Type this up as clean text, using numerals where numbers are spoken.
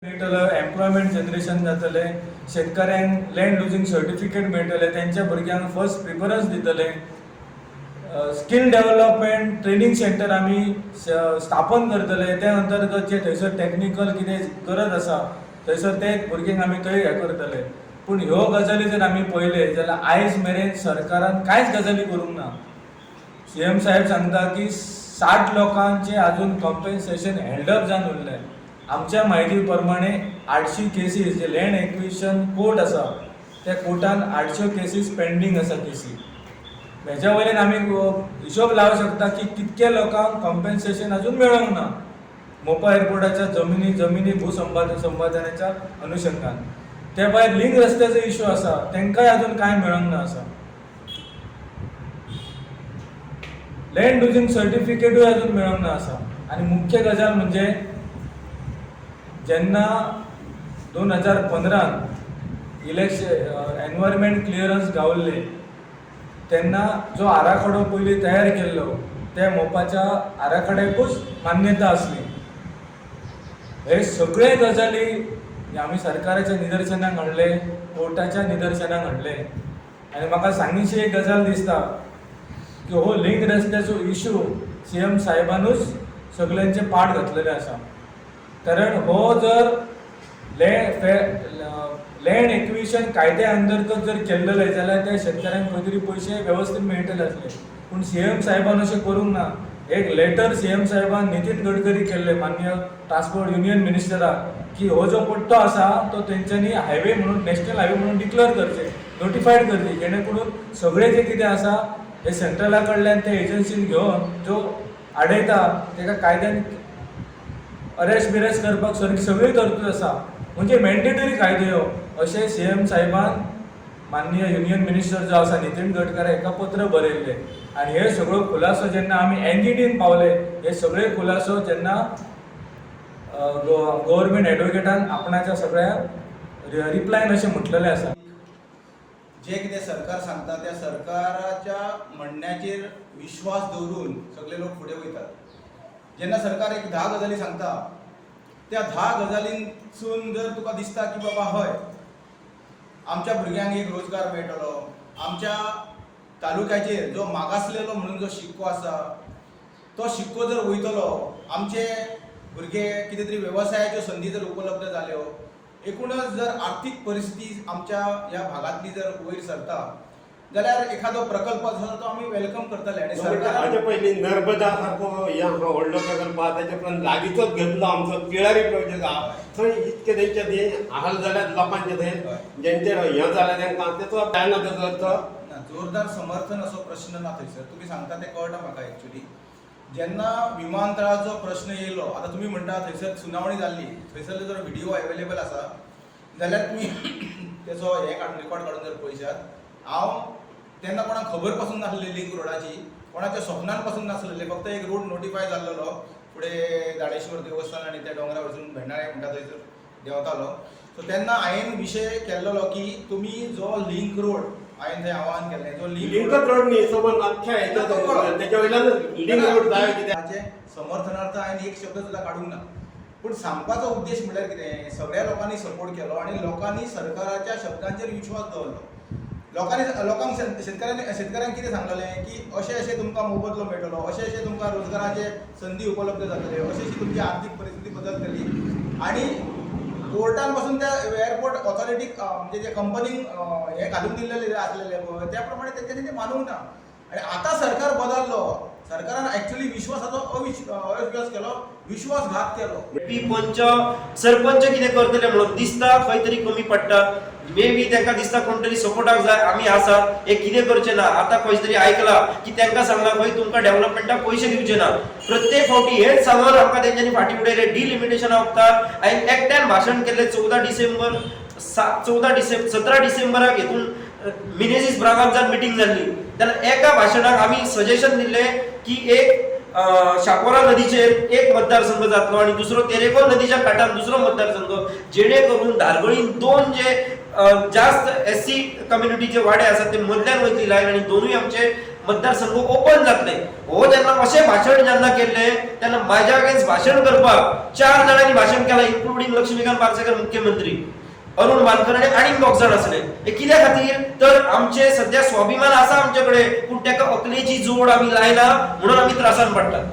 मेळटलो, employment generation जातलें, शेतकाऱ्यांक लँड लुजींग सर्टिफिकेट मेळटलें, तेंच्या भुरग्यांक फर्स्ट प्रिफरन्स दितले. स्कील डेव्हलपमेंट ट्रेनींग सेंटर आमी स्थापन करतले. त्या अंतर्गत जे थंयसर टॅक्निकल कितें गरज आसा थंयसर ते भुरग्यांक आमी थंय हें करतले. पूण ह्यो गजाली जर आमी पळयले जाल्यार आयज मेरेन सरकारान कांयच गजाली करूंक ना. सीएम साहेब सांगता की 60 लोकांचे अजून कॉम्पेन्सेशन हेल्डअप जावन उरलें. आमच्या म्हायती प्रमाणे 800 केसीस जे लँड एक्विजिशन कोर्ट आसा त्या कोर्टान 800 केसीस पेंडींग आसा केसी. हेज्या वयल्यान आमी हिशोब लावंक शकता की कितके लोकांक कॉम्पेन्सेशन अजून मेळोंक ना मोपा एअरपोर्टाच्या जमिनी जमिनी भूसंपादन संपादनाच्या अनुशंगान. ते भायर लिंक रस्त्याचो इशू आसा, तांकांय अजून कांय मेळोंक ना आसा. लँड लुजींग सर्टिफिकेटूय अजून मेळोंक ना आसा. आनी मुख्य गजाल म्हणजे जेन्ना 2015 इलेक्शन एनवायरमेंट क्लियरन्स गावल्ले तेन्ना जो आराखडो पयलीं तयार केल्लो त्या मोपाच्या आराखड्याकूच मान्यता आसली. हे सगळे गजाली आमी सरकाराच्या निदर्शनाक हाडले, कोर्टाच्या निदर्शनाक हाडले. आनी म्हाका सांगीशी एक गजाल दिसता की हो लिंक रस्त्याचो इशू सीएम साहेबानूच सगळ्यांचे पाठ घातलेले आसा. कारण हो जर लँड एक्विजिशन कायद्या अंतर्गत जर केल्लेले जाल्यार त्या शेतकऱ्यांक खंय तरी पयशे वेवस्थीत मेळटले आसले. पूण सीएम साहेबान अशें करूंक ना. एक लेटर सीएम साहेबान नितीन गडकरी केल्ले, मान्य ट्रान्सपोर्ट युनियन मिनिस्टराक, की हो जो पट्टो आसा तो तेंच्यांनी हायवे म्हणून, नॅशनल हायवे म्हणून डिक्लेअर करचे, नोटिफायड करचे, जेणे करून सगळें जें कितें आसा हे सेंट्रला कडल्यान ते एजन्सीन घेवन जो आडयता तेका कायद्यान अरेस्ट बिरेस्ट करपाक सगळी तरतूद आसा, म्हणजे मॅन्डेटरी कायदो ह्यो, अशें सी एम साहेबान माननीय युनियन मिनिस्टर जो आसा नितीन गडकरी हाका पत्र बरयल्लें. आनी हे सगळो खुलासो जेन्ना आमी एनजीटीन पावले, हे सगळे खुलासो जेन्ना गव्हर्मेंट एडवोकेटान आपणाच्या सगळ्या रिप्लायन अशें म्हटलेलें आसा. जे कितें सरकार सांगता त्या सरकाराच्या म्हणण्याचेर विश्वास दवरून सगळे लोक फुडें वयतात. जेन्ना सरकार एक 10 गजाली सांगता, त्या 10 गजालींसून जर तुका दिसता की बाबा हय, आमच्या भुरग्यांक एक रोजगार मेळटलो, आमच्या तालुक्याचेर जो मागासलेलो म्हणून जो शिक्को आसा तो शिक्को जर वयतलो, आमचे भुरगे कितें तरी वेवसायाच्यो संदी जर उपलब्ध जाल्यो, एकूणच जर आर्थीक परिस्थिती आमच्या ह्या भागांतली जर वयर सरता जाल्यार एखादो प्रकल्प आसा तो आमी welcome करतले. आनी सरकारान हाचे पयलीं नर्मदा सारको हे आहा व्हडलो प्रकल्प आहा, ताच्या उपरांत लागींचोच घेतलो आमचो तिळारी प्रोजेक्ट आहा, थंय इतके तेंचे ते हाल जाल्यात लोकांचे, थंय जेंचे हें जालें तांकां तेचो जायना तेचो अर्थ. ना, जोरदार समर्थन असो प्रश्न ना थंयसर. तुमी सांगता तें कळटा म्हाका. एक्चुली जेन्ना विमानतळाचो प्रश्न येयलो, आतां तुमी म्हणटा थंयसर सुनावणी जाल्ली, थंयसरलो जर व्हिडिओ अवेलेबल आसा जाल्यार तुमी तेचो हें काडून, रेकॉर्ड काडून जर पळयशात, हांव तेन्ना कोणाक खबर पासून नासली लिंक रोडाची, कोणाच्या स्वप्नान पासून नासलेले. फक्त एक रोड नोटिफाय जाल्लेलो, फुडें जाडेश्वर देवस्थान आनी त्या दोंगरा वचून भेंडाळे म्हणटा थंयसर देंवतालो. सो तेन्ना हांवें विशय केल्लो की तुमी जो लिंक रोड, हांवें थंय आवाहन केल्लें, जो लिंक लिंकच रोड न्ही, समज अख्ख्या हेच्या तेच्या वयल्यान लिंक रोड जाय कित्याक? ताचे समर्थनार्थ हांवें एक शब्द सुद्दां काडूंक ना. पूण सांगपाचो उद्देश म्हणल्यार कितें, सगळ्या लोकांनी सपोर्ट केलो आनी लोकांनी सरकाराच्या शब्दांचेर विश्वास दवरलो. लोकांनी लोकांक शेतकऱ्यांनी शेतकऱ्यांक कितें सांगलेलें की अशें अशें तुमकां मोबदलो मेळटलो, अशें अशें तुमकां रोजगाराचे संदी उपलब्ध जातले, अशी अशी तुमची आर्थीक परिस्थिती बदलतली. आनी कोर्टान पासून त्या एअरपोर्ट ऑथॉरिटीक, म्हणजे जे कंपनीक हें घालून दिल्लेलें आसलेलें पळय, त्या प्रमाणे तेंच्यांनी तें मानूंक ना. आनी आतां सरकार बदललो, सरकारान एक्चुअली विश्वासाचो अविश्वास केलो, विश्वासघात केलो. पी पंच सरपंच कितें करतले म्हणून दिसता खंय तरी कमी पडटा. मे बी तांकां दिसता कोण तरी सपोर्टाक जाय, आमी आसा, हे कितें करचे ना. आतां खंय तरी आयकलां की तांकां सांगलां खंय तुमकां डेव्हलपमेंटाक पयशे दिवचे ना. प्रत्येक फावटी हेच सांगून आमकां तेंच्यांनी फाटीं उडयले. डिलिमिटेशना वखदार हांवें एकट्यान भाशण केल्लें 14 डिसेंबर, 14 डिसेंबर, 17 डिसेंबराक हितून मिनेझीस ब्रागांझान मिटींग जाल्ली तेन्ना एका भाशणाक आमी सजेशन दिल्लें की एक शापोरा नदीचेर एक मतदारसंघ जातलो आनी दुसरो तेरेखोल नदीच्या काठार दुसरो मतदारसंघ, जेणे करून धारगळीन दोन जे जास्त एससी कम्युनिटीचे वाडे आसात ते मदल्यान वयतली लायन आनी दोनूय आमचे मतदारसंघ ओपन जातले. हो जेन्ना अशें भाशण जेन्ना केल्लें तेन्ना म्हाज्या अगेन्स्ट भाशण करपाक 4 जाणांनी भाशण केलां, इन्क्लुडींग लक्ष्मीकांत पार्सेकर मुख्यमंत्री, अरुण वानकर आनी आनीक 2 जाण आसले. हे कित्या खातीर तर आमचे सद्या स्वाभिमान आसा आमचे कडेन, पूण ताका अकलेची जोड आमी लायना म्हणून आमी त्रासान पडटात.